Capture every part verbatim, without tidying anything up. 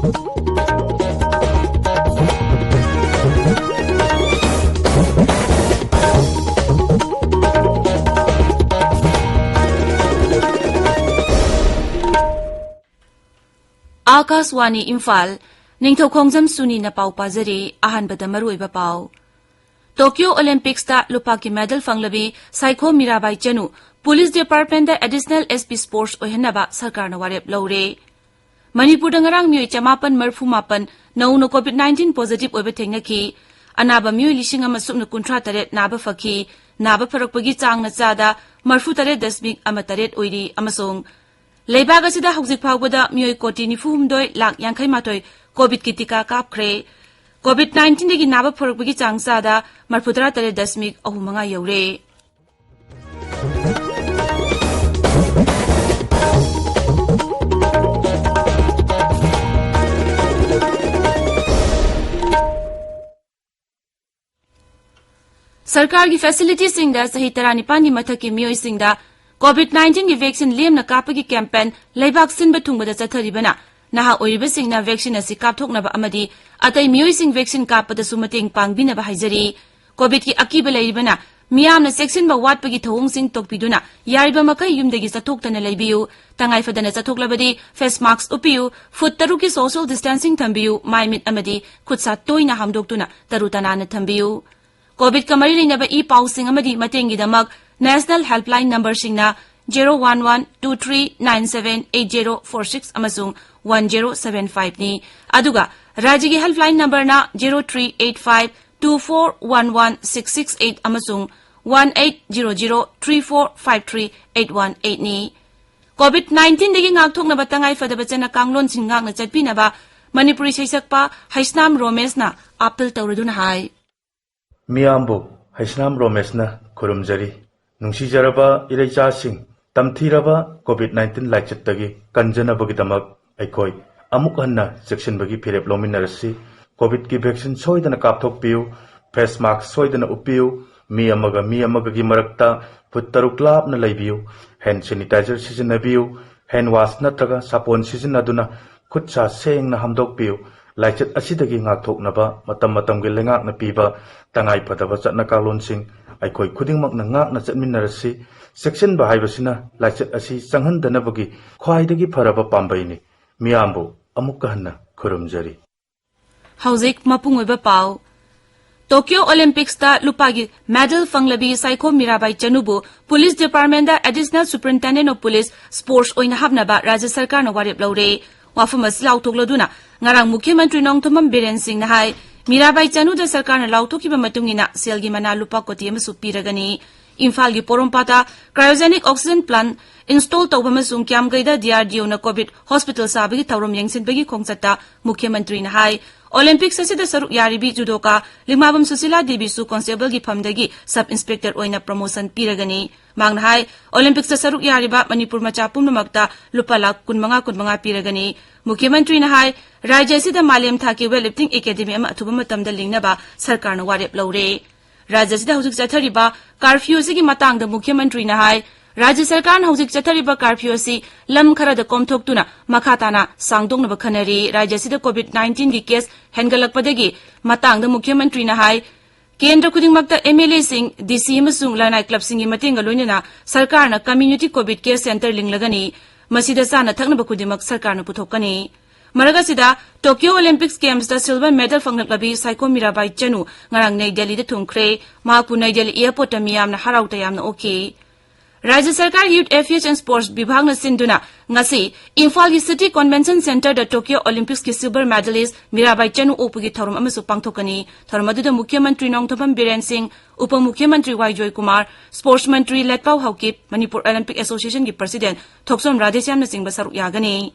ꯑꯥꯀꯥꯁꯋꯥꯅꯤ ꯏꯝꯐꯥꯜ, ꯅꯤꯡꯊꯧꯈꯣꯡꯖꯝ ꯁꯨꯅꯤꯅ ꯄꯥꯎ ꯄꯥꯖꯔꯤ꯫ ꯑꯍꯥꯟꯕꯗ ꯃꯔꯨꯑꯣꯏꯕ ꯄꯥꯎ꯫ ꯇꯣꯀꯤꯌꯣ ꯑꯣꯂꯦꯝꯄꯤꯛꯁꯇ ꯂꯨꯄꯥꯒꯤ ꯃꯦꯗꯜ ꯐꯪꯂꯕꯤ ꯁꯥꯏꯈꯣꯝ ꯃꯤꯔꯥꯕꯥꯏ ꯆꯅꯨ ꯄꯨꯂꯤꯁ ꯗꯤꯄꯥꯔꯠꯃꯦꯟꯗ ꯑꯦꯗꯤꯁꯅꯦꯜ ꯑꯦꯁ ꯄꯤ ꯁ꯭ꯄꯣꯔꯠꯁ ꯑꯣꯏꯍꯟꯅꯕ ꯁꯔꯀꯥꯔꯅ ꯋꯥꯔꯦꯞ ꯂꯧꯔꯦ꯫ ꯃꯅꯤꯄꯨꯔꯗ ꯉꯔꯥꯡ ꯃꯤꯑꯣꯏ ꯆꯃꯥꯄꯟ ꯃꯔꯤꯐꯨ ꯃꯥꯄꯟ ꯅꯧꯅ ꯀꯣꯚꯤꯗ ꯅꯥꯏꯟꯇꯤꯟ ꯄꯣꯖꯤꯇꯤꯚ ꯑꯣꯏꯕ ꯊꯦꯡꯅꯈꯤ꯫ ꯑꯅꯥꯕ ꯃꯤꯑꯣꯏ ꯂꯤꯁꯤꯡ ꯑꯃ ꯁꯨꯞꯅ ꯀꯨꯟꯊ꯭ꯔꯥ ꯇꯔꯦꯠ ꯅꯥꯕ ꯐꯈꯤ꯫ ꯅꯥꯕ ꯐꯔꯛꯄꯒꯤ ꯆꯥꯡꯅ ꯆꯥꯗ ꯃꯔꯤꯐꯨ ꯇꯔꯦꯠ ꯗꯁꯃꯤꯛ ꯑꯃ ꯇꯔꯦꯠ ꯑꯣꯏꯔꯤ ꯑꯃꯁꯨꯡ ꯂꯩꯕꯥꯛ ꯑꯁꯤꯗ ꯍꯧꯖꯤꯛ ꯐꯥꯎꯕꯗ ꯃꯤꯑꯣꯏ ꯀꯣꯇꯤ ꯅꯤꯐꯨ ꯍꯨꯝꯗꯣꯏ ꯂꯥꯈ ꯌꯥꯡꯈꯩ ꯃꯥꯊꯣꯏ ꯀꯣꯚꯤꯗꯀꯤ ꯇꯤꯀꯥ ꯀꯥꯞꯈ꯭ꯔꯦ꯫ ꯀꯣꯚꯤꯗ ꯅꯥꯏꯟꯇꯤꯟꯗꯒꯤ ꯅꯥꯕ ꯐꯔꯛꯄꯒꯤ ꯆꯥꯡ ꯆꯥꯗ ꯃꯔꯤꯐꯨꯇꯔꯥ ꯇꯔꯦꯠ ꯗꯁꯃꯤꯛ ꯑꯍꯨꯝ ꯃꯉꯥ ꯌꯧꯔꯦ꯫ ꯁꯔꯀꯥꯔꯒꯤ ꯐꯦꯁꯤꯂꯤꯇꯤꯁꯤꯡꯗ ꯆꯍꯤ ꯇꯔꯥꯅꯤꯄꯥꯟꯒꯤ ꯃꯊꯛꯀꯤ ꯃꯤꯑꯣꯏꯁꯤꯡꯗ ꯀꯣꯚꯤꯗ ꯅꯥꯏꯟꯇꯤꯟꯒꯤ ꯚꯦꯛꯁꯤꯟ ꯂꯦꯝꯅ ꯀꯥꯞꯄꯒꯤ ꯀꯦꯝꯄꯦꯟ ꯂꯩꯕꯥꯛ ꯁꯤꯟꯕ ꯊꯨꯡꯕꯗ ꯆꯠꯊꯔꯤꯕꯅ ꯅꯍꯥ ꯑꯣꯏꯔꯤꯕꯁꯤꯡꯅ ꯚꯦꯛꯁꯤꯟ ꯑꯁꯤ ꯀꯥꯞꯊꯣꯛꯅꯕ ꯑꯃꯗꯤ ꯑꯇꯩ ꯃꯤꯑꯣꯏꯁꯤꯡ ꯚꯦꯛꯁꯤꯟ ꯀꯥꯞꯄꯗꯁꯨ ꯃꯇꯦꯡ ꯄꯥꯡꯕꯤꯅꯕ ꯍꯥꯏꯖꯔꯤ꯫ ꯀꯣꯚꯤꯗꯀꯤ ꯑꯀꯤꯕ ꯂꯩꯔꯤꯕꯅ ꯃꯤꯌꯥꯝꯅ ꯆꯦꯛꯁꯤꯟꯕ ꯋꯥꯠꯄꯒꯤ ꯊꯧꯑꯣꯡꯁꯤꯡ ꯇꯣꯛꯄꯤꯗꯨꯅ ꯌꯥꯔꯤꯕ ꯃꯈꯩ ꯌꯨꯝꯗꯒꯤ ꯆꯠꯊꯣꯛꯇꯅ ꯂꯩꯕꯤꯌꯨ꯫ ꯇꯉꯥꯏ ꯐꯗꯅ ꯆꯠꯊꯣꯛꯂꯕꯗꯤ ꯐꯦꯁ ꯃꯥꯁꯛ ꯎꯞꯄꯤꯌꯨ, ꯐꯨꯠ ꯇꯔꯨꯛꯀꯤ ꯁꯣꯁꯤꯌꯦꯜ ꯗꯤꯁꯇꯦꯟꯁꯤꯡ ꯊꯝꯕꯤꯌꯨ, ꯃꯥꯏ ꯃꯤꯠ ꯑꯃꯗꯤ ꯈꯨꯠ ꯁꯥ ꯇꯣꯏꯅ ꯍꯥꯝꯗꯣꯛꯇꯨꯅ ꯇꯔꯨ ꯇꯅꯥꯟꯅ ꯊꯝꯕꯤꯌꯨ꯫ ꯀꯣꯚꯤꯗꯀ ꯃꯔꯤ ꯂꯩꯅꯕ ꯏ ꯄꯥꯎꯁꯤꯡ ꯑꯃꯗꯤ ꯃꯇꯦꯡꯒꯤꯗꯃꯛ ꯅꯦꯁꯅꯦꯜ ꯍꯦꯜꯞꯂꯥꯏꯟ ꯅꯝꯕꯔꯁꯤꯡꯅ zero one one two three nine seven eight zero four six ꯑꯃꯁꯨꯡ ꯋꯥꯟ ꯖꯦꯔꯣ ꯁꯚꯦꯟ ꯐꯥꯏꯚꯅꯤ꯫ ꯑꯗꯨꯒ ꯔꯥꯖ꯭ꯌꯒꯤ ꯍꯦꯜꯞꯂꯥꯏꯟ ꯅꯝꯕꯔꯅ zero three eight five two four one one six six eight ꯑꯃꯁꯨꯡ one eight zero zero three four five three eight one ꯑꯩꯠꯅꯤ꯫ Covid ꯅꯥꯏꯟꯇꯤꯟꯗꯒꯤ ꯉꯥꯛꯊꯣꯛꯅꯕ ꯇꯉꯥꯏ ꯐꯗꯕ ꯆꯠꯅ ꯀꯥꯡꯂꯣꯟꯁꯤꯡ ꯉꯥꯛꯅ ꯆꯠꯄꯤꯅꯕ ꯃꯅꯤꯄꯨꯔꯤ ꯁꯩꯁꯛꯄ ꯍꯩꯁꯅꯥꯝ ꯔꯣꯃꯦꯁꯅ ꯑꯥꯄꯤꯜ ꯇꯧꯔꯗꯨꯅ ꯍꯥꯏ꯫ ꯃꯤꯌꯥꯝꯕꯨ ꯍꯩꯁꯅꯥꯝ ꯔꯣꯃꯦꯁꯅ ꯈꯨꯔꯨꯝꯖꯔꯤ꯫ ꯅꯨꯡꯁꯤꯖꯔꯕ ꯏꯔꯩꯆꯥꯁꯤꯡ, ꯇꯝꯊꯤꯔꯕ ꯀꯣꯚꯤꯗ ꯅꯥꯏꯟꯇꯤꯟ ꯂꯥꯏꯆꯠꯇꯒꯤ ꯀꯟꯖꯅꯕꯒꯤꯗꯃꯛ ꯑꯩꯈꯣꯏ ꯑꯃꯨꯛ ꯍꯟꯅ ꯆꯦꯛꯁꯤꯟꯕꯒꯤ ꯐꯤꯔꯦꯞ ꯂꯧꯃꯤꯟꯅꯔꯁꯤ꯫ ꯀꯣꯚꯤꯗꯀꯤ ꯚꯦꯛꯁꯤꯟ ꯁꯣꯏꯗꯅ ꯀꯥꯞꯊꯣꯛꯄꯤꯌꯨ, ꯐꯦꯁ ꯃꯥꯁꯛ ꯁꯣꯏꯗꯅ ꯎꯞꯄꯤꯌꯨ, ꯃꯤ ꯑꯃꯒ ꯃꯤ ꯑꯃꯒꯒꯤ ꯃꯔꯛꯇ ꯐꯨꯠ ꯇꯔꯨꯛ ꯂꯥꯞꯅ ꯂꯩꯕꯤꯌꯨ, ꯍꯦꯟ ꯁꯦꯅꯤꯇꯥꯏꯖꯔ ꯁꯤꯖꯤꯟꯅꯕꯤꯌꯨ, ꯍꯦꯟ ꯋꯥꯁ ꯅꯠꯇ꯭ꯔꯒ ꯁꯥꯄꯣꯟ ꯁꯤꯖꯤꯟꯅꯗꯨꯅ ꯈꯨꯠ ꯁꯥ ꯁꯦꯡꯅ ꯍꯥꯝꯗꯣꯛꯄꯤꯌꯨ꯫ ꯂꯥꯏꯆꯠ ꯑꯁꯤꯗꯒꯤ ꯉꯥꯛꯊꯣꯛꯅꯕ ꯃꯇꯝ ꯃꯇꯝꯒꯤ ꯂꯩꯉꯥꯛꯅ ꯄꯤꯕ ꯇꯉꯥꯏ ꯐꯗꯕ ꯆꯠꯅ ꯀꯥꯡꯂꯣꯟꯁꯤꯡ ꯑꯩꯈꯣꯏ ꯈꯨꯗꯤꯡꯃꯛꯅ ꯉꯥꯛꯅ ꯆꯠꯃꯤꯟꯅꯔꯁꯤ꯫ ꯆꯦꯛꯁꯤꯟꯕ ꯍꯥꯏꯕꯁꯤꯅ ꯂꯥꯏꯆꯠ ꯑꯁꯤ ꯆꯪꯍꯟꯗꯅꯕꯒꯤ ꯈ꯭ꯋꯥꯏꯗꯒꯤ ꯐꯔꯕ ꯄꯥꯝꯕꯩꯅꯤ꯫ ꯃꯤꯌꯥꯝꯕꯨ ꯑꯃꯨꯛꯀ ꯍꯟꯅ ꯈꯨꯔꯨꯝꯖꯔꯤ꯫ ꯍꯧꯖꯤꯛ ꯃꯄꯨꯡ ꯑꯣꯏꯕ ꯄꯥꯎ꯫ ꯇꯣꯀꯤꯌꯣ ꯑꯣꯂꯤꯝꯄꯤꯛꯁꯇ ꯂꯨꯄꯥꯒꯤ ꯃꯦꯗꯜ ꯐꯪꯂꯕꯤ ꯁꯥꯏꯈꯣꯝ ꯃꯤꯔꯥꯕꯥꯏ ꯆꯅꯨꯕꯨ ꯄꯨꯂꯤꯁ ꯗꯤꯄꯥꯔꯠꯃꯦꯟꯗ Additional Superintendent of Police Sports ꯑꯣꯏꯅ ꯍꯥꯞꯅꯕ ꯔꯥꯖ꯭ꯌ ꯁꯔꯀꯥꯔꯅ ꯋꯥꯔꯦꯞ ꯂꯧꯔꯦ꯫ ꯋꯥꯐꯝ ꯑꯁꯤ ꯂꯥꯎꯊꯣꯛꯂꯗꯨꯅ ꯉꯔꯥꯡ ꯃꯨꯈ꯭ꯌ ꯃꯟꯇ꯭ꯔꯤ ꯅꯣꯡꯊꯣꯝꯕꯝ ꯕꯤꯔꯦꯟ ꯁꯤꯡꯅ ꯍꯥꯏ, ꯃꯤꯔꯥꯕꯥꯏ ꯆꯅꯨꯗ ꯁꯔꯀꯥꯔꯅ ꯂꯥꯎꯊꯣꯛꯈꯤꯕ ꯃꯇꯨꯡ ꯏꯟꯅ ꯁꯦꯜꯒꯤ ꯃꯅꯥ ꯂꯨꯄꯥ ꯀꯣꯇꯤ ꯑꯃꯁꯨ ꯄꯤꯔꯒꯅꯤ꯫ ꯏꯝꯐꯥꯜꯒꯤ ꯄꯣꯔꯣꯝꯄꯥꯠꯇ cryogenic oxygen plant install ꯇꯧꯕ ꯑꯃꯁꯨꯡ ꯀ꯭ꯌꯥꯝꯒꯩꯗ DRDOꯅ COVID hospital ꯁꯥꯕꯒꯤ ꯊꯧꯔꯝ ꯌꯦꯡꯁꯤꯟꯕꯒꯤ ꯈꯣꯡꯆꯠꯇ ꯃꯨꯈ꯭ꯌ ꯃꯟꯇ꯭ꯔꯤꯅ ꯍꯥꯏ, ꯑꯣꯂꯤꯝꯄꯤꯛꯁ ꯑꯁꯤꯗ ꯁꯔꯨꯛ ꯌꯥꯔꯤꯕꯤ ꯖꯨꯗꯣꯀꯥ ꯂꯤꯛꯃꯥꯕꯝ ꯁꯨꯁꯤꯂꯥ ꯗꯦꯕꯤꯁꯨ ꯀꯣꯟꯁꯇꯦꯕꯜꯒꯤ ꯐꯝꯗꯒꯤ ꯁꯕ ꯏꯟꯁꯄꯦꯛꯇꯔ ꯑꯣꯏꯅ ꯄ꯭ꯔꯣꯃꯣꯁꯟ ꯄꯤꯔꯒꯅꯤ꯫ ꯃꯍꯥꯛꯅ ꯍꯥꯏ, ꯑꯣꯂꯤꯝꯄꯤꯛꯁꯇ ꯁꯔꯨꯛ ꯌꯥꯔꯤꯕ ꯃꯅꯤꯄꯨꯔ ꯃꯆꯥ ꯄꯨꯝꯅꯃꯛꯇ ꯂꯨꯄꯥ ꯂꯥꯈ ꯀꯨꯟꯃꯉꯥ ꯀꯨꯟꯃꯉꯥ ꯄꯤꯔꯒꯅꯤ꯫ ꯃꯨꯈ꯭ꯌ ꯃꯟꯇ꯭ꯔꯤꯅ ꯍꯥꯏ, ꯔꯥꯖ꯭ꯌ ꯑꯁꯤꯗ ꯃꯥꯂꯦꯝ ꯊꯥꯛꯀꯤ weightlifting academy ꯑꯃ ꯑꯊꯨꯕ ꯃꯇꯝꯗ ꯂꯤꯡꯅꯕ ꯁꯔꯀꯥꯔꯅ ꯋꯥꯔꯦꯞ ꯂꯧꯔꯦ꯫ ꯔꯥꯖ꯭ꯌ ꯑꯁꯤꯗ ꯍꯧꯖꯤꯛ ꯆꯠꯊꯔꯤꯕ ꯀꯥꯔꯐ꯭ꯌꯨ ꯑꯁꯤꯒꯤ ꯃꯇꯥꯡꯗ ꯃꯨꯈ꯭ꯌ ꯃꯟꯇ꯭ꯔꯤꯅ ꯍꯥꯏ, ꯔꯥꯖ꯭ꯌ ꯁꯔꯀꯥꯔꯅ ꯍꯧꯖꯤꯛ ꯆꯠꯊꯔꯤꯕ ꯀꯥꯔꯐ꯭ꯌꯨ ꯑꯁꯤ ꯂꯝ ꯈꯔꯗ ꯀꯣꯝꯊꯣꯛꯇꯨꯅ ꯃꯈꯥ ꯇꯥꯅ ꯁꯥꯡꯗꯣꯛꯅꯕ ꯈꯟꯅꯔꯤ꯫ ꯔꯥꯖ꯭ꯌ ꯑꯁꯤꯗ COVID nineteen ꯒꯤ ꯀꯦꯁ ꯍꯦꯟꯒꯠꯂꯛꯄꯗꯒꯤ ꯃꯇꯥꯡꯗ ꯃꯨꯈ꯭ꯌ ꯃꯟꯇ꯭ꯔꯤꯅ ꯍꯥꯏ, ꯀꯦꯟꯗ꯭ꯔ ꯈꯨꯗꯤꯡꯃꯛꯇ MLAꯁꯤꯡ, DC ꯑꯃꯁꯨꯡ ꯂꯅꯥꯏ ꯀ꯭ꯂꯕꯁꯤꯡꯒꯤ ꯃꯇꯦꯡꯒ ꯂꯣꯏꯅꯅ ꯁꯔꯀꯥꯔꯅ community COVID care centre ꯂꯤꯡꯂꯒꯅꯤ꯫ ꯃꯁꯤꯗ ꯆꯥꯅ ꯊꯛꯅꯕ ꯈꯨꯗꯤꯡꯃꯛ ꯁꯔꯀꯥꯔꯅ ꯄꯨꯊꯣꯛꯀꯅꯤ꯫ ꯃꯔꯛ ꯑꯁꯤꯗ, ꯇꯣꯀꯤꯌꯣ ꯑꯣꯂꯤꯝꯄꯤꯛꯁ ꯒꯦꯝꯁꯇ ꯁꯤꯜꯚꯔ ꯃꯦꯗꯜ ꯐꯪꯂꯛꯂꯕꯤ ꯁꯥꯏꯈꯣꯝ ꯃꯤꯔꯥꯕꯥꯏ ꯆꯅꯨ ꯉꯔꯥꯡ ꯅꯩ ꯗꯦꯜꯂꯤꯗ ꯊꯨꯡꯈ꯭ꯔꯦ꯫ ꯃꯍꯥꯛꯄꯨ ꯅꯩ ꯗꯦꯜꯂꯤ ꯑꯦꯌꯔꯄꯣꯔꯠꯇ ꯃꯤꯌꯥꯝꯅ ꯍꯔꯥꯎ ꯇꯌꯥꯝꯅ ꯑꯣꯛꯈꯤ꯫ ꯔꯥꯖ꯭ꯌ ꯁꯔꯀꯥꯔ Youth Affairs and Sports ꯕꯤꯚꯥꯒꯅ ꯁꯤꯟꯗꯨꯅ ꯉꯁꯤ ꯏꯝꯐꯥꯜꯒꯤ City Convention Centreꯗ ꯇꯣꯀꯤꯌꯣ ꯑꯣꯂꯤꯝꯄꯤꯛꯁꯀꯤ ꯁꯤꯜꯚꯔ ꯃꯦꯗꯥꯂꯤꯁ ꯃꯤꯔꯥꯕꯥꯏ ꯆꯅꯨ ꯑꯣꯛꯄꯒꯤ ꯊꯧꯔꯝ ꯑꯃꯁꯨ ꯄꯥꯡꯊꯣꯛꯀꯅꯤ꯫ ꯊꯧꯔꯝ ꯑꯗꯨꯗ ꯃꯨꯈ꯭ꯌ ꯃꯟꯇ꯭ꯔꯤ ꯅꯣꯡꯊꯣꯝꯕꯝ ꯕꯤꯔꯦꯟ ꯁꯤꯡ, ꯎꯄ ꯃꯨꯈ꯭ꯌ ꯃꯟꯇ꯭ꯔꯤ ꯋꯥꯏ ꯖꯣꯏꯀꯨꯃꯥꯔ, ꯁ꯭ꯄꯣꯔꯠꯁ ꯃꯟꯇ꯭ꯔꯤ ꯂꯦꯠꯄꯥꯎ ꯍꯥꯎꯀꯤꯞ, ꯃꯅꯤꯄꯨꯔ ꯑꯣꯂꯤꯝꯄꯤꯛ ꯑꯦꯁꯣꯁꯤꯌꯦꯁꯟꯒꯤ ꯄ꯭ꯔꯁꯤꯗꯦꯟꯠ ꯊꯣꯛꯆꯣꯝ ꯔꯥꯙꯦꯁ꯭ꯌꯥꯝꯅꯆꯤꯡꯕ ꯁꯔꯨꯛ ꯌꯥꯒꯅꯤ꯫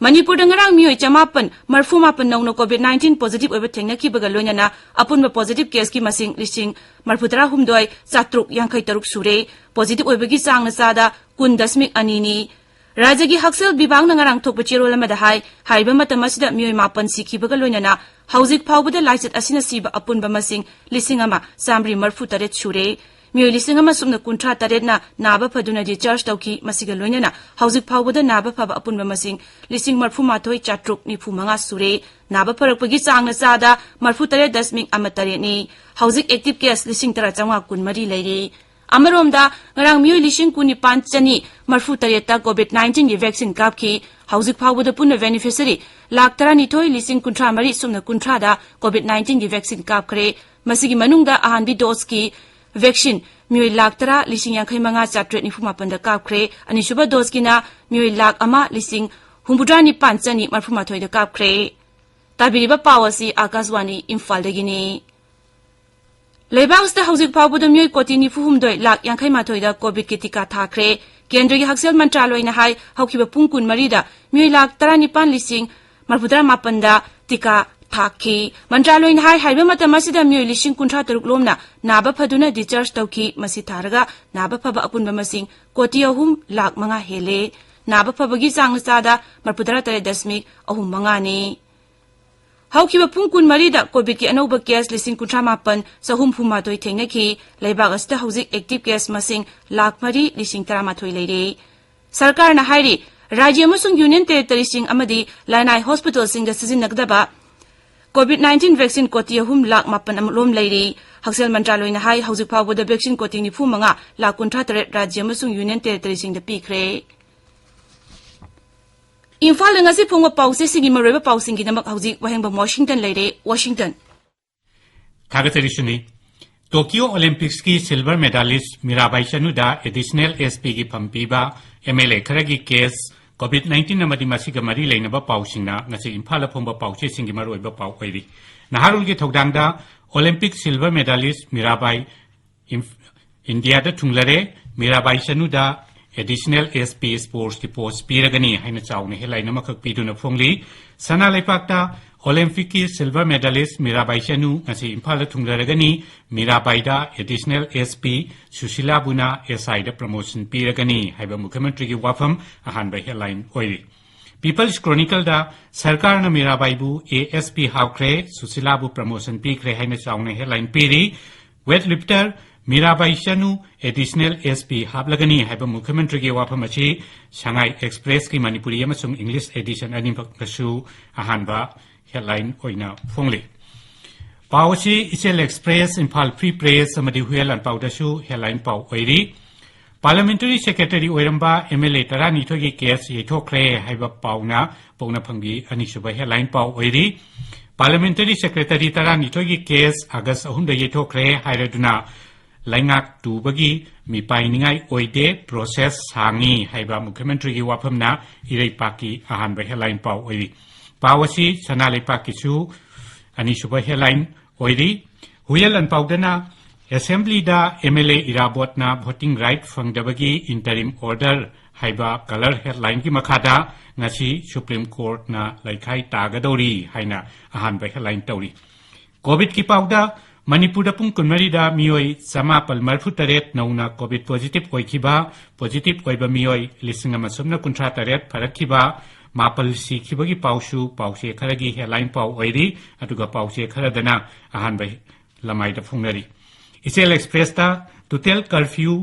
ꯃꯅꯤꯄꯨꯔꯗ ꯉꯔꯥꯡ ꯃꯤꯑꯣꯏ ꯆꯃꯥꯄꯟ ꯃꯔꯐꯨ ꯃꯥꯄꯟ ꯅꯧꯅ COVID nineteen positive ꯑꯣꯏꯕ ꯊꯦꯡꯅꯈꯤꯕꯒ ꯂꯣꯏꯅꯅ ꯑꯄꯨꯟꯕ positive caseꯀꯤ ꯃꯁꯤꯡ ꯂꯤꯁꯤꯡ ꯃꯔꯐꯨ ꯇꯔꯥ ꯍꯨꯝꯗꯣꯏ ꯆꯥꯇ꯭ꯔꯨꯛ ꯌꯥꯡꯈꯩ ꯇꯔꯨꯛ ꯁꯨꯔꯦ꯫ Positive ꯑꯣꯏꯕꯒꯤ ꯆꯥꯡꯅ ꯆꯥꯗ ꯀꯨꯟ ꯗꯁꯃꯤꯛ ꯑꯅꯤꯅꯤ꯫ ꯔꯥꯖ꯭ꯌꯒꯤ ꯍꯛꯁꯦꯜ ꯕꯤꯚꯥꯒꯅ ꯉꯔꯥꯡ ꯊꯣꯛꯄ ꯆꯦꯔꯣꯜ ꯑꯃꯗ ꯍꯥꯏ, ꯍꯥꯏꯔꯤꯕ ꯃꯇꯝ ꯑꯁꯤꯗ ꯃꯤꯑꯣꯏ ꯃꯥꯄꯟ ꯁꯤꯈꯤꯕꯒ ꯂꯣꯏꯅꯅ ꯍꯧꯖꯤꯛ ꯐꯥꯎꯕꯗ ꯂꯥꯏꯆꯠ ꯑꯁꯤꯅ ꯁꯤꯕ ꯑꯄꯨꯟꯕ ꯃꯁꯤꯡ ꯂꯤꯁꯤꯡ ꯑꯃ ꯆꯥꯃꯔꯤ ꯃꯔꯐꯨ ꯇꯔꯦꯠ ꯁꯨꯔꯦ꯫ ꯃꯤꯑꯣꯏ ꯂꯤꯁꯤꯡ ꯑꯃ ꯁꯨꯞꯅ ꯀꯨꯟꯊ꯭ꯔꯥ ꯇꯔꯦꯠꯅ ꯅꯥꯕ ꯐꯗꯨꯅ discharge ꯇꯧꯈꯤ꯫ ꯃꯁꯤꯒ ꯂꯣꯏꯅꯅ ꯍꯧꯖꯤꯛ ꯐꯥꯎꯕꯗ ꯅꯥꯕ ꯐꯕ ꯑꯄꯨꯟꯕ ꯃꯁꯤꯡ ꯂꯤꯁꯤꯡ ꯃꯔꯤꯐꯨ ꯃꯉꯥ ꯁꯨꯔꯦ꯫ ꯅꯥꯕ ꯐꯔꯛꯄꯒꯤ ꯆꯥꯡꯅ ꯆꯥꯗ ꯃꯔꯤꯐꯨ ꯇꯔꯦꯠ ꯗꯁꯃꯤꯛ ꯑꯃ ꯇꯔꯦꯠꯅꯤ꯫ ꯍꯧꯖꯤꯛ active case ꯂꯤꯁꯤꯡ ꯇꯔꯥ ꯆꯥꯝꯃꯉꯥ ꯀꯨꯟꯃꯔꯤ ꯂꯩꯔꯤ꯫ ꯑꯃꯔꯣꯝꯗ, ꯉꯔꯥꯡ ꯃꯤꯑꯣꯏ ꯂꯤꯁꯤꯡ ꯀꯨꯟꯅꯤꯄꯥꯟ ꯆꯅꯤ ꯃꯔꯤꯐꯨ ꯇꯔꯦꯠꯇ COVID nineteen ꯒꯤ vaccine ꯀꯥꯞꯈꯤ꯫ ꯍꯧꯖꯤꯛ ꯐꯥꯎꯕꯗ ꯄꯨꯟꯅ beneficiary ꯂꯥꯈ ꯇꯔꯥꯅꯤꯊꯣꯏ ꯂꯤꯁꯤꯡ ꯀꯨꯟꯊ꯭ꯔꯥ ꯃꯔꯤ ꯁꯨꯞꯅ ꯀꯨꯟꯊ꯭ꯔꯥꯗ COVID nineteen ꯒꯤ vaccine ꯀꯥꯞꯈ꯭ꯔꯦ꯫ ꯃꯁꯤꯒꯤ ꯃꯅꯨꯡꯗ ꯑꯍꯥꯟꯕ dose ꯀꯤ vaccine ꯃꯤꯑꯣꯏ ꯂꯥꯈ ꯇꯔꯥ ꯂꯤꯁꯤꯡ ꯌꯥꯡꯈꯩ ꯃꯉꯥ ꯆꯥꯇ꯭ꯔꯦꯠ ꯅꯤꯐꯨ ꯃꯥꯄꯟꯗ ꯀꯥꯞꯈ꯭ꯔꯦ꯫ ꯑꯅꯤꯁꯨꯕ dose ꯀꯤꯅ ꯃꯤꯑꯣꯏ ꯂꯥꯈ ꯑꯃ ꯂꯤꯁꯤꯡ ꯍꯨꯝꯐꯨꯇꯔꯥ ꯅꯤꯄꯥꯟ ꯆꯅꯤ ꯃꯔꯤꯐꯨ ꯃꯥꯊꯣꯏꯗ ꯀꯥꯞꯈ꯭ꯔꯦ꯫ ꯇꯥꯕꯤꯔꯤꯕ ꯄꯥꯎ ꯑꯁꯤ ꯑꯥꯀꯥꯁꯕꯥꯅꯤ ꯏꯝꯐꯥꯜꯗꯒꯤꯅꯤ꯫ ꯂꯩꯕꯥꯛ ꯑꯁꯤꯗ ꯍꯧꯖꯤꯛ ꯐꯥꯎꯕꯗ ꯃꯤꯑꯣꯏ ꯀꯣꯇꯤ ꯅꯤꯐꯨ ꯍꯨꯝꯗꯣꯏ ꯂꯥꯈ ꯌꯥꯡꯈꯩ ꯃꯥꯊꯣꯏꯗ COVID ꯀꯤ ꯇꯤꯀꯥ ꯊꯥꯈ꯭ꯔꯦ꯫ ꯀꯦꯟꯗ꯭ꯔꯒꯤ ꯍꯛꯁꯦꯜ ꯃꯟꯇ꯭ꯔꯥꯂꯣꯏꯅ ꯍꯥꯏ, ꯍꯧꯈꯤꯕ ꯄꯨꯡ ꯀꯨꯟꯃꯔꯤꯗ ꯃꯤꯑꯣꯏ ꯂꯥꯈ ꯇꯔꯥꯅꯤꯄꯥꯟ ꯂꯤꯁꯤꯡ ꯃꯔꯤꯐꯨꯇꯔꯥ ꯃꯥꯄꯟꯗ ꯇꯤꯀꯥ ꯊꯥꯈꯤ꯫ ꯃꯟꯇ꯭ꯔꯥꯂꯣꯏꯅ ꯍꯥꯏ, ꯍꯥꯏꯔꯤꯕ ꯃꯇꯝ ꯑꯁꯤꯗ ꯃꯤꯑꯣꯏ ꯂꯤꯁꯤꯡ ꯀꯨꯟꯊ꯭ꯔꯥ ꯇꯔꯨꯛ ꯂꯣꯝꯅ ꯅꯥꯕ ꯐꯗꯨꯅ discharge ꯇꯧꯈꯤ꯫ ꯃꯁꯤ ꯊꯥꯔꯒ ꯅꯥꯕ ꯐꯕ ꯑꯄꯨꯟꯕ ꯃꯁꯤꯡ ꯀꯣꯇꯤ ꯑꯍꯨꯝ ꯂꯥꯈ ꯃꯉꯥ ꯍꯦꯜꯂꯦ꯫ ꯅꯥꯕ ꯐꯕꯒꯤ ꯆꯥꯡꯅ ꯆꯥꯗ ꯃꯔꯤꯐꯨꯇꯔꯥ ꯇꯔꯦꯠ ꯗꯁꯃꯤꯛ ꯑꯍꯨꯝ ꯃꯉꯥꯅꯤ꯫ ꯍꯧꯈꯤꯕ ꯄꯨꯡ ꯀꯨꯟꯃꯔꯤꯗ COVID ꯀꯤ ꯑꯅꯧꯕ case ꯂꯤꯁꯤꯡ ꯀꯨꯟꯊ꯭ꯔꯥ ꯃꯥꯄꯟ ꯆꯍꯨꯝ ꯍꯨꯝꯐꯨ ꯃꯥꯊꯣꯏ ꯊꯦꯡꯅꯈꯤ꯫ ꯂꯩꯕꯥꯛ ꯑꯁꯤꯗ ꯍꯧꯖꯤꯛ active case ꯃꯁꯤꯡ ꯂꯥꯈ ꯃꯔꯤ ꯂꯤꯁꯤꯡ ꯇꯔꯥꯃꯥꯊꯣꯏ ꯂꯩꯔꯦ꯫ ꯁꯔꯀꯥꯔꯅ ꯍꯥꯏꯔꯤ, ꯔꯥꯖ꯭ꯌ ꯑꯃꯁꯨꯡ ꯌꯨꯅꯤꯌꯟ ꯇꯦꯔꯤꯇꯣꯔꯤꯁꯤꯡ ꯑꯃꯗꯤ ꯂꯅꯥꯏ ꯍꯣꯁꯄꯤꯇꯥꯜꯁꯤꯡꯗ ꯁꯤꯖꯤꯟꯅꯒꯗꯕ COVID nineteen vaccine ꯀꯣꯇꯤ ꯑꯍꯨꯝ ꯂꯥꯈ ꯃꯥꯄꯟ ꯑꯃ ꯂꯣꯝ ꯂꯩꯔꯤ꯫ ꯍꯛꯁꯦꯜ ꯃꯟꯇ꯭ꯔꯥꯂꯣꯏꯅ ꯍꯥꯏ, ꯍꯧꯖꯤꯛ ꯐꯥꯎꯕꯗ vaccine ꯀꯣꯇꯤ ꯅꯤꯐꯨ ꯃꯉꯥ ꯂꯥꯈ ꯀꯨꯟꯊ꯭ꯔꯥ ꯇꯔꯦꯠ ꯔꯥꯖ꯭ꯌ ꯑꯃꯁꯨꯡ ꯌꯨꯅꯤꯌꯟ ꯇꯦꯔꯤꯇꯣꯔꯤꯁꯤꯡꯗ ꯄꯤꯈ꯭ꯔꯦ꯫ ꯏꯝꯐꯥꯜꯗ ꯉꯁꯤ ꯐꯣꯡꯕ ꯄꯥꯎꯆꯦꯁꯤꯡꯒꯤ ꯃꯔꯨꯑꯣꯏꯕ ꯄꯥꯎꯁꯤꯡꯒꯤꯗꯃꯛ ꯍꯧꯖꯤꯛ ꯋꯥꯍꯦꯡꯕꯝ ꯋꯥꯁꯤꯡꯇꯟ ꯂꯩꯔꯦ꯫ ꯋꯥꯁꯤꯡꯇꯟ꯫ ꯊꯥꯒꯠꯆꯔꯤ ꯁꯨꯅꯤ꯫ ꯇꯣꯀꯤꯌꯣ ꯑꯣꯂꯤꯝꯄꯤꯛꯁꯀꯤ silver medalist ꯃꯤꯔꯥꯕꯥꯏ ꯆꯅꯨꯗ additional SP ꯒꯤ ꯐꯝ ꯄꯤꯕ MLA ꯈꯔꯒꯤ case, COVID nineteen ꯑꯃꯗꯤ ꯃꯁꯤꯒ ꯃꯔꯤ ꯂꯩꯅꯕ ꯄꯥꯎꯁꯤꯡꯅ ꯉꯁꯤ ꯏꯝꯐꯥꯜꯗ ꯐꯣꯡꯕ ꯄꯥꯎꯆꯦꯁꯤꯡꯒꯤ ꯃꯔꯨꯑꯣꯏꯕ ꯄꯥꯎ ꯑꯣꯏꯔꯤ꯫ ꯅꯍꯥꯔꯣꯜꯒꯤ ꯊꯧꯗꯥꯡꯗ Olympic silver medalist ꯃꯤꯔꯥꯕꯥꯏ ꯏꯝ-, ꯏꯟꯗꯤꯌꯥꯗ ꯊꯨꯡꯂꯔꯦ꯫ ꯃꯤꯔꯥꯕꯥꯏ ꯆꯅꯨꯗ additional SP sports ꯀꯤ post ꯄꯤꯔꯒꯅꯤ ꯍꯥꯏꯅ ꯆꯥꯎꯅ headline ꯑꯃꯈꯛ ꯄꯤꯗꯨꯅ ꯐꯣꯡꯂꯤ꯫ ꯁꯅꯥ ꯂꯩꯄꯥꯛꯇ ꯑꯣꯂꯤꯝꯄꯤꯛꯀꯤ silver medalist ꯃꯤꯔꯥꯕꯥꯏ ꯆꯅꯨ ꯉꯁꯤ ꯏꯝꯐꯥꯜꯗ ꯊꯨꯡꯂꯔꯒꯅꯤ꯫ ꯃꯤꯔꯥꯕꯥꯏꯗ additional SP, ꯁꯨꯁꯤꯂꯥꯕꯨꯅ SI ꯗ promotion ꯄꯤꯔꯒꯅꯤ ꯍꯥꯏꯕ ꯃꯨꯈ꯭ꯌꯃꯟꯇ꯭ꯔꯤꯒꯤ ꯋꯥꯐꯝ ꯑꯍꯥꯟꯕ headline ꯑꯣꯏꯔꯤ꯫ People's Chronicle ꯗ ꯁꯔꯀꯥꯔꯅ ꯃꯤꯔꯥꯕꯥꯏꯕꯨ ASP ꯍꯥꯞꯈ꯭ꯔꯦ, ꯁꯨꯁꯤꯂꯥꯕꯨ promotion ꯄꯤꯈ꯭ꯔꯦ ꯍꯥꯏꯅ ꯆꯥꯎꯅ headline ꯄꯤꯔꯤ꯫ Weightlifter Mirabai Chanu additional S ꯄꯤ ꯍꯥꯞꯂꯒꯅꯤ ꯍꯥꯏꯕ ꯃꯨꯈ꯭ꯌ ꯃꯟꯇ꯭ꯔꯤꯒꯤ ꯋꯥꯐꯝ ꯑꯁꯤ ꯁꯉꯥꯏ ꯑꯦꯛꯁꯄ꯭ꯔꯦꯁꯀꯤ ꯃꯅꯤꯄꯨꯔꯤ ꯑꯃꯁꯨꯡ ꯏꯪꯂꯤꯁ ꯑꯦꯗꯤꯁꯟ ꯑꯅꯤꯃꯛꯇꯁꯨ ꯑꯍꯥꯟꯕ ꯍꯦꯗꯂꯥꯏꯟ ꯑꯣꯏꯅ ꯐꯣꯡꯂꯤ꯫ ꯄꯥꯎ ꯑꯁꯤ ꯏꯆꯦꯜ ꯑꯦꯛꯁꯄ꯭ꯔꯦꯁ, ꯏꯝꯐꯥꯜ ꯐ꯭ꯔꯤ ꯄ꯭ꯔꯦꯁ ꯑꯃꯗꯤ ꯍꯨꯌꯦꯟ ꯂꯥꯟꯄꯥꯎꯗꯁꯨ ꯍꯦꯗꯂꯥꯏꯟ ꯄꯥꯎ ꯑꯣꯏꯔꯤ꯫ ꯄꯥꯔꯂꯤꯌꯥꯃꯦꯟꯇꯔꯤ ꯁꯦꯀ꯭ꯔꯦꯇꯔꯤ ꯑꯣꯏꯔꯝꯕ ꯑꯦꯝ ꯑꯦꯜ ꯑꯦ ꯇꯔꯥꯅꯤꯊꯣꯏꯒꯤ ꯀꯦꯁ ꯌꯩꯊꯣꯛꯈ꯭ꯔꯦ ꯍꯥꯏꯕ ꯄꯥꯎꯅ ꯄꯣꯛꯅꯐꯝꯒꯤ ꯑꯅꯤꯁꯨꯕ ꯍꯦꯗꯂꯥꯏꯟ ꯄꯥꯎ ꯑꯣꯏꯔꯤ꯫ ꯄꯥꯔꯂꯤꯌꯥꯃꯦꯟꯇꯔꯤ ꯁꯦꯀ꯭ꯔꯦꯇꯔꯤ ꯇꯔꯥꯅꯤꯊꯣꯏꯒꯤ ꯀꯦꯁ ꯑꯥꯒꯁ ꯑꯍꯨꯝꯗ ꯌꯩꯊꯣꯛꯈ꯭ꯔꯦ ꯍꯥꯏꯔꯗꯨꯅ ꯂꯩꯉꯥꯛ ꯇꯨꯕꯒꯤ ꯃꯤꯄꯥꯏꯅꯤꯡꯉꯥꯏ ꯑꯣꯏꯗꯦ, ꯄ꯭ꯔꯣꯁꯦꯁ ꯁꯥꯡꯉꯤ ꯍꯥꯏꯕ ꯃꯨꯈ꯭ꯌ ꯃꯟꯇ꯭ꯔꯤꯒꯤ ꯋꯥꯐꯝꯅ ꯏꯔꯩꯄꯥꯛꯀꯤ ꯑꯍꯥꯟꯕ ꯍꯦꯗꯂꯥꯏꯟ ꯄꯥꯎ ꯑꯣꯏꯔꯤ꯫ ꯄꯥꯎ ꯑꯁꯤ ꯁꯅꯥ ꯂꯩꯄꯥꯛꯀꯤꯁꯨ ꯑꯅꯤꯁꯨꯕ ꯍꯦꯗꯂꯥꯏꯟ ꯑꯣꯏꯔꯤ꯫ ꯍꯨꯌꯦꯟ ꯂꯥꯟꯄꯥꯎꯗꯅ ꯑꯦꯁꯦꯝꯕ꯭ꯂꯤꯗ ꯑꯦꯝ ꯑꯦꯜ ꯑꯦ ꯏꯔꯥꯕꯣꯠꯅ ꯚꯣꯇꯤꯡ ꯔꯥꯏꯠ ꯐꯪꯗꯕꯒꯤ ꯏꯟꯇꯔꯤꯝ ꯑꯣꯔꯗꯔ ꯍꯥꯏꯕ ꯀꯂꯔ ꯍꯦꯗꯂꯥꯏꯟꯒꯤ ꯃꯈꯥꯗ ꯉꯁꯤ ꯁꯨꯄ꯭ꯔꯤꯝ ꯀꯣꯔꯠꯅ ꯂꯩꯈꯥꯏ ꯇꯥꯒꯗꯧꯔꯤ ꯍꯥꯏꯅ ꯑꯍꯥꯟꯕ ꯍꯦꯗꯂꯥꯏꯟ ꯇꯧꯔꯤ꯫ ꯀꯣꯚꯤꯗꯀꯤ ꯄꯥꯎꯗ ꯃꯅꯤꯄꯨꯔꯗ ꯄꯨꯡ ꯀꯨꯟꯃꯔꯤꯗ ꯃꯤꯑꯣꯏ ꯆꯃꯥꯄꯜ ꯃꯔꯤꯐꯨ ꯇꯔꯦꯠ ꯅꯧꯅ ꯀꯣꯚꯤꯗ ꯄꯣꯖꯤꯇꯤꯚ ꯑꯣꯏꯈꯤꯕ, ꯄꯣꯖꯤꯇꯤꯚ ꯑꯣꯏꯕ ꯃꯤꯑꯣꯏ ꯂꯤꯁꯤꯡ ꯑꯃ ꯁꯨꯞꯅ ꯀꯨꯟꯊ꯭ꯔꯥ ꯇꯔꯦꯠ ꯐꯔꯛꯈꯤꯕ, ꯃꯥꯄꯜ ꯁꯤꯈꯤꯕꯒꯤ ꯄꯥꯎꯁꯨ ꯄꯥꯎꯆꯦ ꯈꯔꯒꯤ ꯍꯦꯗꯂꯥꯏꯟ ꯄꯥꯎ ꯑꯣꯏꯔꯤ꯫ ꯑꯗꯨꯒ ꯄꯥꯎꯆꯦ ꯈꯔꯗꯅ ꯑꯍꯥꯟꯕ ꯂꯃꯥꯏꯗ ꯐꯣꯡꯅꯔꯤ꯫ ꯏꯆꯦꯜ ꯑꯦꯛꯁꯄ꯭ꯔꯦꯁꯇ ꯇꯣꯇꯦꯜ ꯀꯔꯐ꯭ꯌꯨ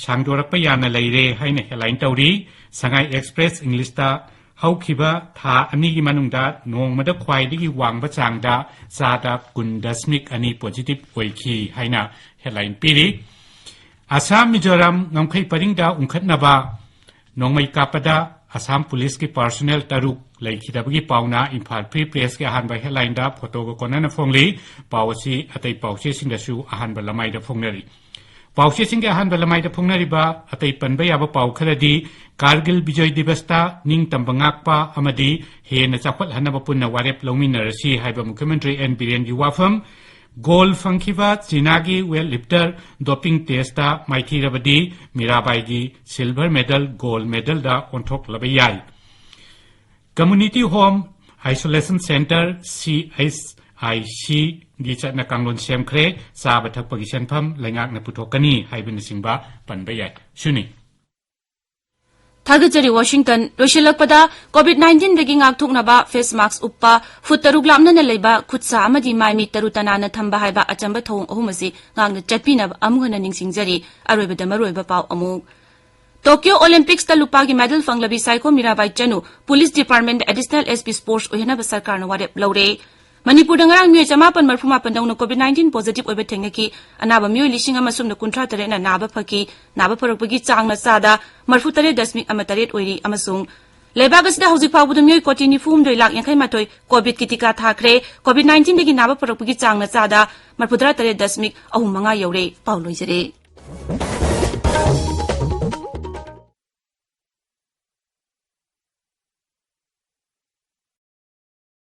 ꯁꯥꯡꯗꯣꯔꯛꯄ ꯌꯥꯅ ꯂꯩꯔꯦ ꯍꯥꯏꯅ ꯍꯦꯗꯂꯥꯏꯟ ꯇꯧꯔꯤ꯫ ꯁꯉꯥꯏ ꯑꯦꯛꯁꯄ꯭ꯔꯦꯁ ꯏꯪꯂꯤꯁꯇ ꯍꯧꯈꯤꯕ ꯊꯥ ꯑꯅꯤꯒꯤ ꯃꯅꯨꯡꯗ ꯅꯣꯡꯃꯗ ꯈ꯭ꯋꯥꯏꯗꯒꯤ ꯋꯥꯡꯕ ꯆꯥꯡꯗ ꯆꯥꯗ ꯀꯨꯟ ꯗꯁꯃꯤꯛ ꯑꯅꯤ ꯄꯣꯖꯤꯇꯤꯚ ꯑꯣꯏꯈꯤ ꯍꯥꯏꯅ ꯍꯦꯗꯂꯥꯏꯟ ꯄꯤꯔꯤ꯫ ꯑꯁꯥꯝ ꯃꯤꯖꯣꯔꯥꯝ ꯉꯝꯈꯩ ꯄꯔꯤꯡꯗ ꯎꯪꯈꯠꯅꯕ ꯅꯣꯡꯃꯩ ꯀꯥꯞꯄꯗ ꯑꯁꯥꯝ ꯄꯨꯂꯤꯁꯀꯤ ꯄꯥꯔꯁꯣꯅꯦꯜ ꯇꯔꯨꯛ ꯂꯩꯈꯤꯗꯕꯒꯤ ꯄꯥꯎꯅ ꯏꯝꯐꯥꯜ ꯐ꯭ꯔꯤ ꯄ꯭ꯔꯦꯁꯀꯤ ꯑꯍꯥꯟꯕ ꯍꯦꯗꯂꯥꯏꯟꯗ ꯐꯣꯇꯣꯒ ꯀꯣꯟꯅꯅ ꯐꯣꯡꯂꯤ꯫ ꯄꯥꯎ ꯑꯁꯤ ꯑꯇꯩ ꯄꯥꯎꯆꯦꯁꯤꯡꯗꯁꯨ ꯑꯍꯥꯟꯕ ꯂꯃꯥꯏꯗ ꯐꯣꯡꯅꯔꯤ꯫ ꯄꯥꯎꯆꯦꯁꯤꯡꯒꯤ ꯑꯍꯥꯟꯕ ꯂꯃꯥꯏꯗ ꯐꯣꯡꯅꯔꯤꯕ ꯑꯇꯩ ꯄꯟꯕ ꯌꯥꯕ ꯄꯥꯎ ꯈꯔꯗꯤ, ꯀꯥꯔꯒꯤꯜ ꯕꯤꯖꯣꯏ ꯗꯤꯕꯁꯇ ꯅꯤꯡꯇꯝꯕ ꯉꯥꯛꯄ ꯑꯃꯗꯤ ꯍꯦꯟꯅ ꯆꯥꯎꯈꯠꯍꯟꯅꯕ ꯄꯨꯟꯅ ꯋꯥꯔꯦꯞ ꯂꯧꯃꯤꯟꯅꯔꯁꯤ ꯍꯥꯏꯕ ꯃꯨꯈ꯭ꯌ ꯃꯟꯇ꯭ꯔꯤ ꯑꯦꯟ ꯕꯤꯔꯦꯟꯒꯤ ꯋꯥꯐꯝ, ꯒꯣꯜ ꯐꯪꯈꯤꯕ ꯆꯤꯅꯥꯒꯤ ꯋꯦꯠ ꯂꯤꯐꯇꯔ ꯗꯣꯄꯤꯡ ꯇꯦꯁꯇ ꯃꯥꯏꯊꯤꯔꯕꯗꯤ ꯃꯤꯔꯥꯕꯥꯏꯒꯤ ꯁꯤꯜꯚꯔ ꯃꯦꯗꯜ ꯒꯣꯜ ꯃꯦꯗꯜꯗ ꯑꯣꯟꯊꯣꯛꯂꯕ ꯌꯥꯏ꯫ Community home isolation centre, C H I ꯁꯤꯒꯤ ꯆꯠꯅ ꯀꯥꯡꯂꯣꯟ ꯁꯦꯝꯈ꯭ꯔꯦ꯫ ꯆꯥꯕ ꯊꯛꯄꯒꯤ ꯁꯦꯟꯐꯝ ꯂꯩꯉꯥꯛꯅ ꯄꯨꯊꯣꯛꯀꯅꯤ ꯍꯥꯏꯕꯅꯆꯤꯡꯕ ꯄꯟꯕ ꯌꯥꯏ꯫ ꯁꯤꯅꯤ꯫ ꯊꯥꯒꯠꯆꯔꯤ ꯋꯥꯁꯤꯡꯇꯟ꯫ ꯂꯣꯏꯁꯤꯜꯂꯛꯄꯗ, ꯀꯣꯚꯤꯗ ꯅꯥꯏꯟꯇꯤꯟꯗꯒꯤ ꯉꯥꯛꯊꯣꯛꯅꯕ ꯐꯦꯁ ꯃꯥꯛꯁ ꯎꯞꯄ, ꯐꯨꯠ ꯇꯔꯨꯛ ꯂꯥꯞꯅꯅ ꯂꯩꯕ, ꯈꯨꯠ ꯁꯥ ꯑꯃꯗꯤ ꯃꯥꯏ ꯃꯤꯠ ꯇꯔꯨ ꯇꯅꯥꯟꯅ ꯊꯝꯕ ꯍꯥꯏꯕ ꯑꯆꯝꯕ ꯊꯧꯑꯣꯡ ꯑꯍꯨꯝ ꯑꯁꯤ ꯉꯥꯛꯅ ꯆꯠꯄꯤꯅꯕ ꯑꯃꯨꯛ ꯍꯟꯅ ꯅꯤꯡꯁꯤꯡꯖꯔꯤ꯫ ꯑꯔꯣꯏꯕꯗ ꯃꯔꯨꯑꯣꯏꯕ ꯄꯥꯎ ꯑꯃꯨꯛ꯫ ꯇꯣꯀꯤꯌꯣ ꯑꯣꯂꯤꯝꯄꯤꯛꯁꯇ ꯂꯨꯄꯥꯒꯤ ꯃꯦꯗꯜ ꯐꯪꯂꯕꯤ Saikhom Mirabai Chanu police department additional S P sports ꯑꯣꯏꯍꯟꯅꯕ ꯁꯔꯀꯥꯔꯅ ꯋꯥꯔꯦꯞ ꯂꯧꯔꯦ꯫ ꯃꯅꯤꯄꯨꯔꯗ ꯉꯔꯥꯡ ꯃꯤꯑꯣꯏ ꯆꯃꯥꯄꯟ ꯃꯔꯐꯨ ꯃꯥꯄꯟ ꯅꯧꯅ ꯀꯣꯚꯤꯗ ꯅꯥꯏꯟꯇꯤꯟ ꯄꯣꯖꯤꯇꯤꯚ ꯑꯣꯏꯕ ꯊꯦꯡꯅꯈꯤ꯫ ꯑꯅꯥꯕ ꯃꯤꯑꯣꯏ ꯂꯤꯁꯤꯡ ꯑꯃ ꯁꯨꯞꯅ ꯀꯨꯟꯊ꯭ꯔꯥ ꯇꯔꯦꯠꯅ ꯅꯥꯕ ꯐꯈꯤ꯫ ꯅꯥꯕ ꯐꯔꯛꯄꯒꯤ ꯆꯥꯡꯅ ꯆꯥꯗ ꯃꯔꯐꯨ ꯇꯔꯦꯠ ꯗꯁꯃꯤꯛ ꯑꯃ ꯇꯔꯦꯠ ꯑꯣꯏꯔꯤ ꯑꯃꯁꯨꯡ ꯂꯩꯕꯥꯛ ꯑꯁꯤꯗ ꯍꯧꯖꯤꯛ ꯐꯥꯎꯕꯗ ꯃꯤꯑꯣꯏ ꯀꯣꯇꯤ ꯅꯤꯐꯨ ꯍꯨꯝꯗꯣꯏ ꯂꯥꯈ ꯌꯥꯡꯈꯩ ꯃꯥꯊꯣꯏ ꯀꯣꯚꯤꯗꯀꯤ ꯇꯤꯀꯥ ꯊꯥꯈ꯭ꯔꯦ꯫ ꯀꯣꯚꯤꯗ ꯅꯥꯏꯟꯇꯤꯟꯗꯒꯤ ꯅꯥꯕ ꯐꯔꯛꯄꯒꯤ ꯆꯥꯡꯅ ꯆꯥꯗ ꯃꯔꯐꯨ ꯇꯔꯥ ꯇꯔꯦꯠ ꯗꯁꯃꯤꯛ ꯑꯍꯨꯝ ꯃꯉꯥ ꯌꯧꯔꯦ꯫ ꯄꯥꯎ ꯂꯣꯏꯖꯔꯦ꯫